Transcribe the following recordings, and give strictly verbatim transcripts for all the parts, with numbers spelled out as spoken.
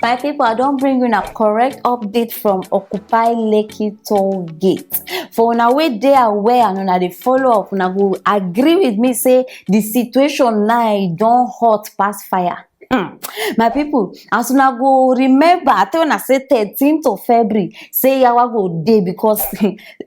My people, I don bring una correct update from Occupy Lekki toll gate. For una wey dey aware and una dey follow up, una go agree with me say the situation now e don hot pass fire. Hmm. My people, as una go remember, I tell una say thirteenth of February, say yawa go dey because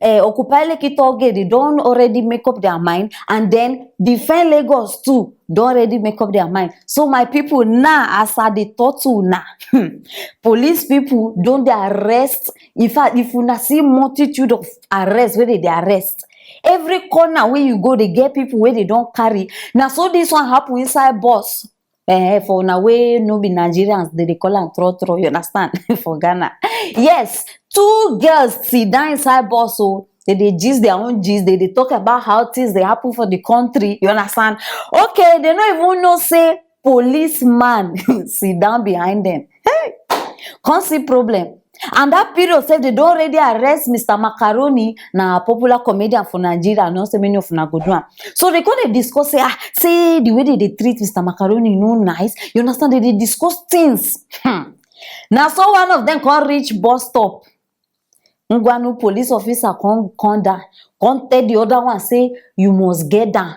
eh, Occupy Lekki toll gate, they don already make up their mind, and then Defend Lagos too don already make up their mind. So my people, now as I dey talk to una, hmm, police people don dey arrest. In fact, if una see multitude of arrest wey dey dey arrest, every corner wey you go, dey get people wey they don carry. Na so this one happen inside bus. Eh, for una wey no be Nigerians, they dey call am tro tro, you understand? For Ghana. Yes, two girls sit down inside bus, so they dey gist their own gist, they dey talk about how things dey happen for the country, you understand? Okay, they no even know say policeman sit down behind them. Hey, come see problem. And that period sef, they don already arrest Mister Macaroni, na popular comedian for Nigeria. I know say many of una go do am. So they come dey discuss say, ah, say the way they dey treat Mister Macaroni no nice. You understand? They dey discuss things. Hmm. Na so one of them come reach bus stop. Ngwanu police officer come come down, come tell the other one say, you must get down.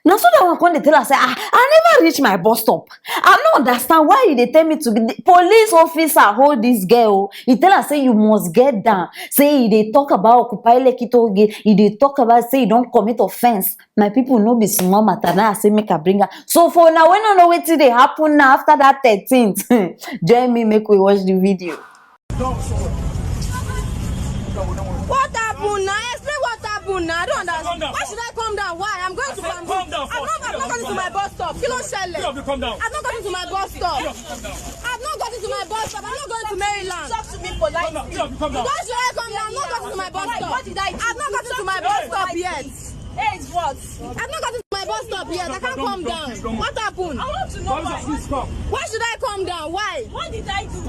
Na so that one come dey tell her say, ah, I never reach my bus stop. I no understand why you dey tell me to. The police officer hold this girl o. He tell her say, you must get down. Say he dey talk about Occupy Lekki toll gate. He dey talk about say he don commit offense. My people, no be small matter. Now I say make I bring her. So for una wey no know wetin dey happen now after that thirteenth, join me make we watch the video. What happened now? Explain what happened now. I don't understand. Why should I come down? Why? I'm going to Calm down. I've not, I've not gotten to my bus stop. Kí ló ṣẹlẹ̀? I've not gotten to my bus stop. I've not gotten to my bus stop. I'm not going to Maryland. Talk to me politely. Why should I come down? I've not gotten to my bus stop. What did I do? I've not gotten to my bus stop yet. Hey, it's what? I've not gotten to my bus stop yet. I can't come down. What happened? I want to know why. Why should I come down? Why? What did I do?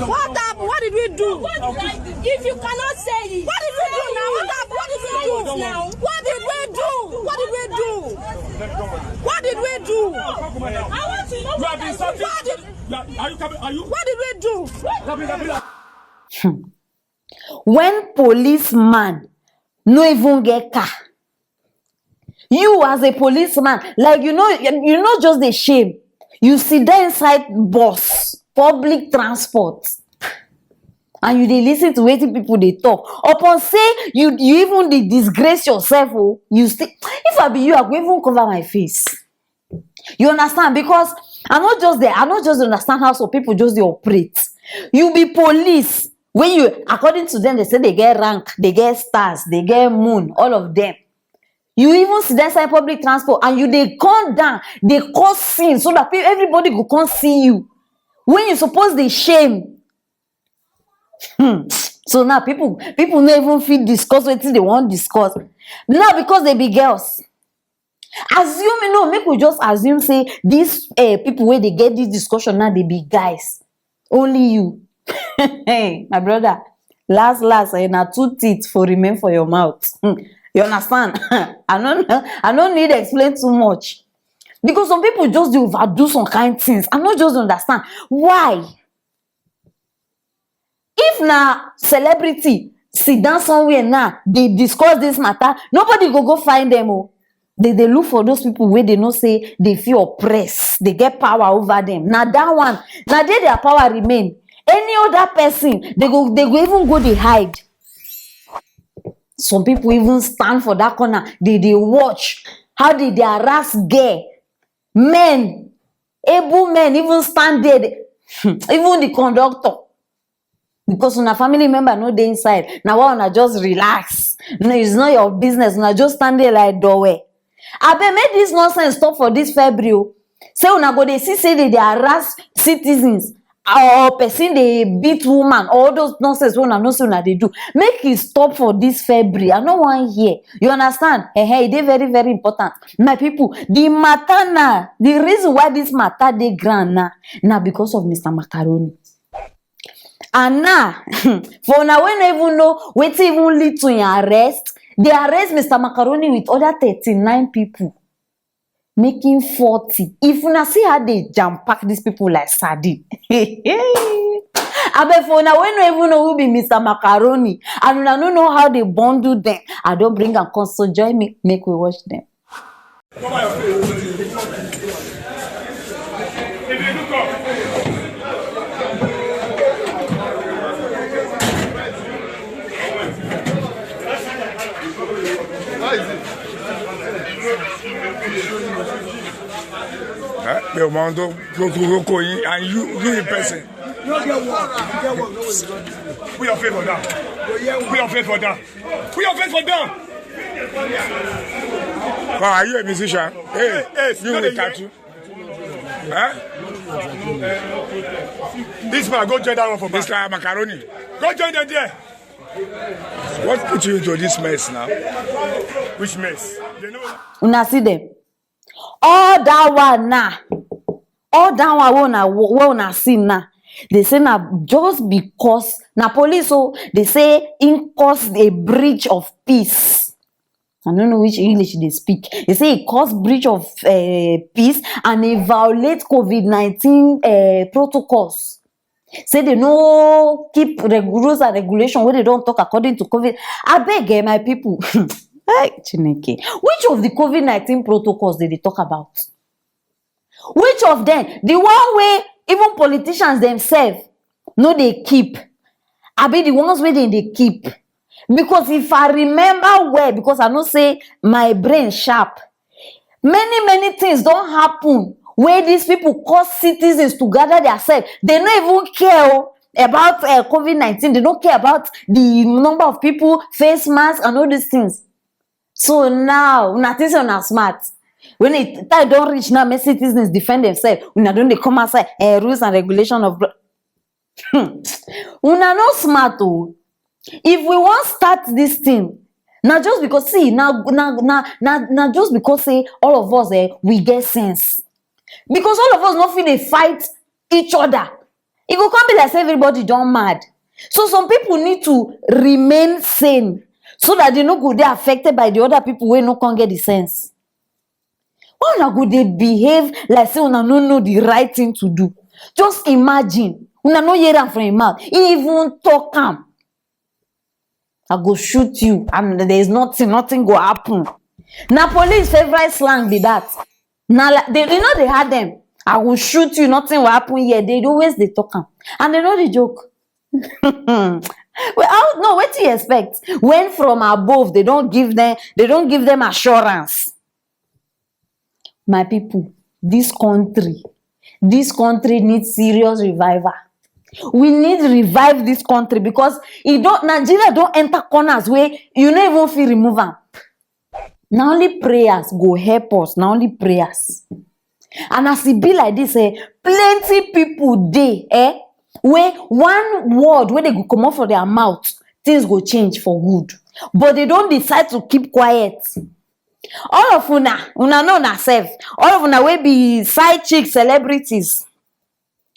What happened? What did we do? What did I do? If you cannot say it, what did we do now? What happened? What did we do? Now. What did we do? What did we do? What did we do? I want to know what I did. What did, You are, are you coming? Are you? What did we do? When policeman no even get car, you as a policeman, like, you know, you know, just the shame. You sit there inside bus, public transport, and you dey listen to wetin people dey talk. Upon say you, you even dey disgrace yourself. Oh, you still, if I be you, I go even cover my face. You understand? Because I no just dey, I no just understand how some people just dey operate. You be police. When you, according to them, they say they get rank, they get stars, they get moon, all of them. You even sit there inside public transport and you dey come down, dey cause scene so that pe-, everybody go come see you. When you suppose dey shame. Hmm. So now people, people no even fit discuss wetin they wan discuss. Now because they be girls. Assuming, no, make we just assume say these, eh, people wey dey get this discussion now, they be guys. Only you. Hey, my brother, last, last, eh, na two teeth for remain for your mouth. Hmm. You understand? I no, I no need explain too much. Because some people just dey overdo some kind things. I no just understand. Why? If na celebrity sit down somewhere now, they discuss this matter, nobody go go find them. Oh, they, they look for those people where they know say they feel oppressed, they get power over them. Now that one, now they, their power remain. Any other person, they go, they go even go, they hide. Some people even stand for that corner, they, they watch how they, they harass gay men, able men, even stand there, they, even the conductor. Because una family member no dey inside, na why una just relax. No, it's not your business. Una just stand there like doorway. Abeg, make this nonsense stop for this February. Oh. Say una go dey see say they dey harass citizens or person dey beat woman or all those nonsense wey una know say una dey do. Make e stop for this February. I no wan hear. You understand? Eh, eh, e dey very, very important. My people, the matter na, the reason why this matter dey ground na, na because of Mister Macaroni. And now, for una wey no even know wetin even lead to im arrest, they arrest Mister Macaroni with other thirty-nine people. Making forty. If una see how they jam pack these people like sardine. Abeg, for una wey no even know who be Mister Macaroni and una no know how they bundle them, I don bring am come, so join me, make we watch them. Eh? Mi ò mọ ohun tó tó tó tó kọ yín, and you you in person. Put your faith for that. Put your faith for that. Put your faith for that. Come, are you a musician? Hey, hey, you with tattoo? Eh? This man, go join that one for Mister Macaroni. Go join them there. What put you into this mess now? Which mess? They know. Una see them. All that one now. All that one wey una wey una see now. They say na just because na police, so they say im cause a breach of peace. I don't know which English they speak. They say e cause breach of uh, peace and e violate COVID nineteen uh, protocols. Say they no keep reg- rules and regulation wey they don talk according to COVID. Abeg, eh, my people. Hey, Chineke. Which of the COVID nineteen protocols did they talk about? Which of them? The one wey even politicians themselves no dey keep. Abi the ones wey dem dey keep. Because if I remember well, because I know say my brain sharp, many many things don happen wey these people cause citizens to gather theirself. They no even care o about uh, COVID nineteen. They no care about the number of people, face masks and all these things. So now una think say una smart. When it, time don reach now, make citizens defend themselves. Una don dey come outside, eh, rules and regulation of bla- Hmm. Una no smart o. If we wan start this thing, na just because, see, na na na na na just because say all of us, eh, we get sense. Because all of us no fit dey fight each other. E go come be like say everybody don mad. So some people need to remain sane so that they no go dey affected by the other people wey no come get the sense. Why una go dey behave like say una no know the right thing to do? Just imagine, una no hear am from im mouth, he even talk am. I go shoot you and there is nothing, nothing go happen. Na police favourite slang be that. Na like, they, you know they had them. I will shoot you, nothing will happen here. They always dey talk am. And they no dey joke. Well, how, no, wetin you expect? When from above, they don't give them, they don't give them assurance. My people, this country, this country needs serious revival. We need revive this country because e don, Nigeria don enter corners wey you no even fit remove am. Na only prayers go help us. Na only prayers. And as e be like this, eh, plenty people dey, eh, wey one word wey dey go comot for their mouth, things go change for good. But they don decide to keep quiet. All of una, una know una sef. All of una wey be side chick celebrities,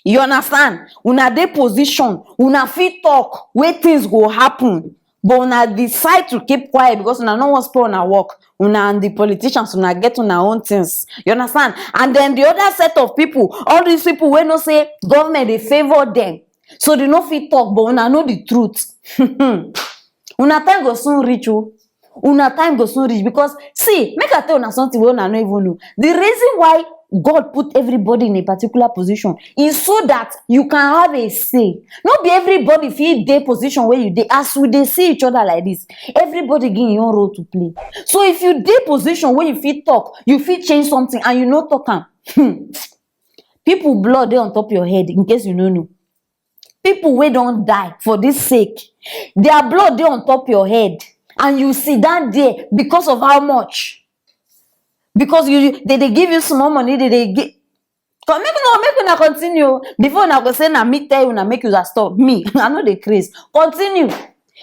you understand? Una dey position, una fit talk wey things go happen, but una decide to keep quiet because una no wan spoil una work. Una and the politicians, una get una own things. You understand? And then the other set of people, all these people wey know say government dey favour them, so they no fit talk, but una know the truth. Una time go soon reach o. Una time go soon reach because, see, make I tell una something wey una no even know. The reason why God put everybody in a particular position is so that you can have a say. No be everybody fit dey position where you dey. As we dey see each other like this, everybody get im own role to play. So if you dey position where you fit talk, you fit change something and you no talk am, hmm, people blood dey on top your head, in case you no know. People wey don die for this sake, their blood dey on top your head and you sit down there because of how much? Because you, they dey give you small money, they dey give. Come, make una, make una continue. Before una go say na me tell una make una stop. Me, I no dey craze. Continue.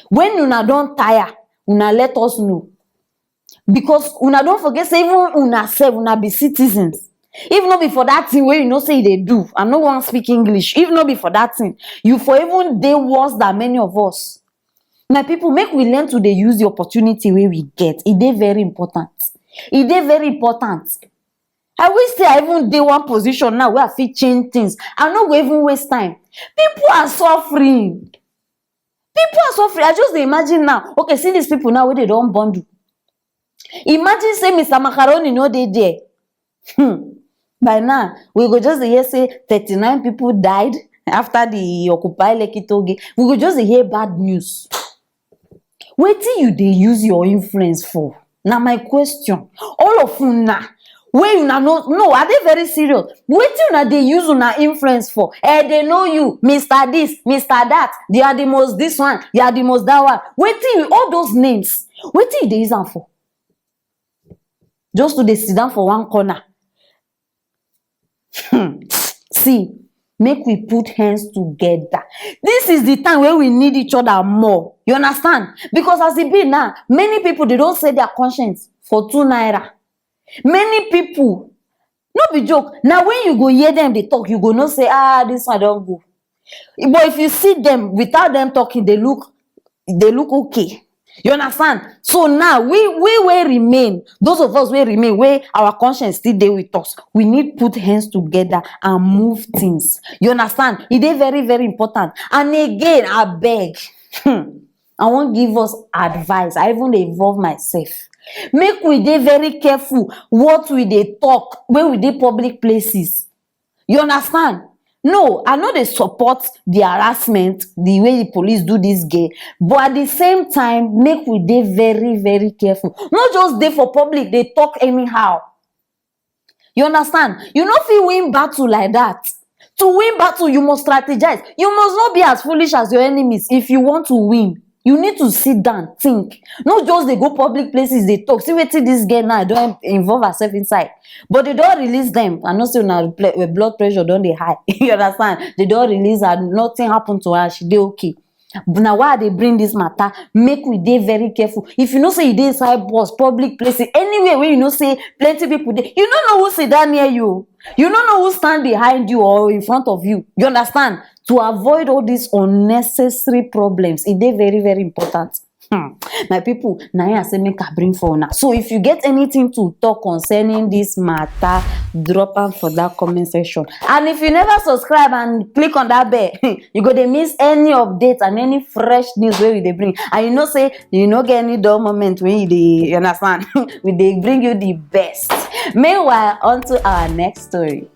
When una don tire, una let us know. Because una don forget say even una sef, una be citizens. If no be for that thing wey you know say you dey do, I no wan speak English. If no be for that thing, you for even dey worse than many of us. My people, make we learn to dey use the opportunity wey we get. E dey very important. E dey very important. I wish say I even dey one position now where I fit change things. I no go even waste time. People are suffering. People are suffering. I just dey imagine now. Okay, see these people now wey dey don bundle. Imagine say Mister Macaroni no dey there. Hmm. By now, we go just dey hear say thirty-nine people died after the Occupy Lekki toll gate. We go just dey hear bad news. Wetin you dey use your influence for? Na my question. All of una wey una no, no, I dey very serious. Wetin una dey use una influence for? Eh, they know you, Mister This, Mister That. You are the most this one, you are the most that one. Wetin you, all those names, wetin you dey use am for? Just to dey sit down for one corner. Hmm. See, make we put hands together. This is the time where we need each other more. You understand? Because as e be now, many people, they don't say their conscience for two naira. Many people, no be joke. Now when you go hear them, they talk, you go know say, "Ah, this one don go." But if you see them without them talking, they look, they look okay. You understand? So now we, we will remain. Those of us will remain where our conscience still dey with us. We need put hands together and move things. You understand? It is very, very important. And again, I beg. Hmm. I won't give us advice. I even dey involve myself. Make we dey very careful what we dey talk when we dey public places. You understand? No, I no dey support the harassment, the way the police do this girl. But at the same time, make we dey very, very careful. Not just dey for public, they talk anyhow. You understand? You no fit win battle like that. To win battle, you must strategize. You must not be as foolish as your enemies if you want to win. You need to sit down, think. No just dey go public places, dey talk. See wetin this girl now don involve herself inside. But they don release them. I know say una ple- eh, blood pressure don dey high. You understand? They don release her. Nothing happened to her. She dey okay. But now why I dey bring this matter? Make we dey very careful. If you know say you dey inside bus, public places, anywhere where you know say plenty people dey, you no know who sit down near you. You no know who stand behind you or in front of you. You understand? To avoid all these unnecessary problems, e dey very, very important. Hmm. My people, na here I say make I bring for una. So if you get anything to talk concerning this matter, drop am for that comment section. And if you never subscribe and click on that bell, you go dey miss any update and any fresh news wey we dey bring. And you know say you no get any dull moment when you dey, you understand? We dey bring you the best. Meanwhile, on to our next story.